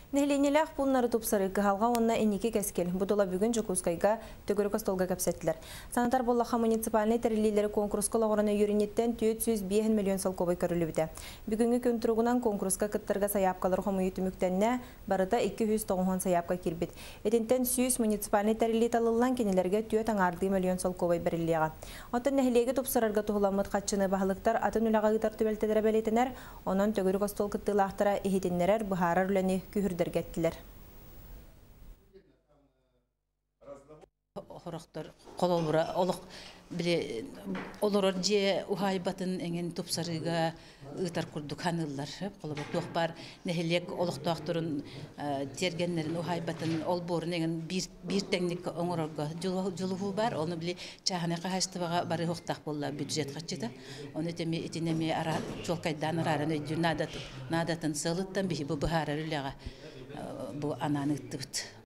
Нэһилиэнньэлээх пууннары тупсарыы кыһалҕа уонна инники кэскил. Бу тула бүгүн Дьокуускайга төгүрүк остуолга кэпсэттилэр. Санатар буоллахха, муниципальнай тэриллиилэри куонкуруска олоҕуран өйүүр 405 миллион солкуобай көрүллүбүтэ. Бүгүҥҥү күн туругунан куонкуруска кыттарга сайаапкалары хомуйуу түмүктэннэ, барыта 290 сайаапка киирбит. Итинтэн 100 муниципальнай тэриллии талыллан, кинилэргэ 4,5 миллион солкуобай бэриллиэҕэ. Оттон нэһилиэги тупсарарга туһуламмыт харчыны баһылыктар атын үлэҕэ ыытар түбэлтэлэрэ бэлиэтэнэр, онон төгүрүк остуол кыттыылаахтара иһитиннэрэр, быһаарар үлэни күүһүрдэргэ эттилэр. Хорохтор холобура олох били олорор дьиэ уһаайбатын эҥин тупсарыыга ыытар курдук ханыыллар. Холобур, туох баар нэһилиэк олохтоохторун тиэргэннэрин, уһаайбатын, олбуорун эҥин биир тэҥник оҥорорго дьулуһуу баар. Ону били чааһынай хаһаайыстыбаҕа барыһыахтаах буолла бюджет харчыта. Ону итими итинэми чуолкайдаан арааран өйдүүр наадатын сыалыттан биһи бу быһаарар үлэҕэ бу анаан ыыттыбыт.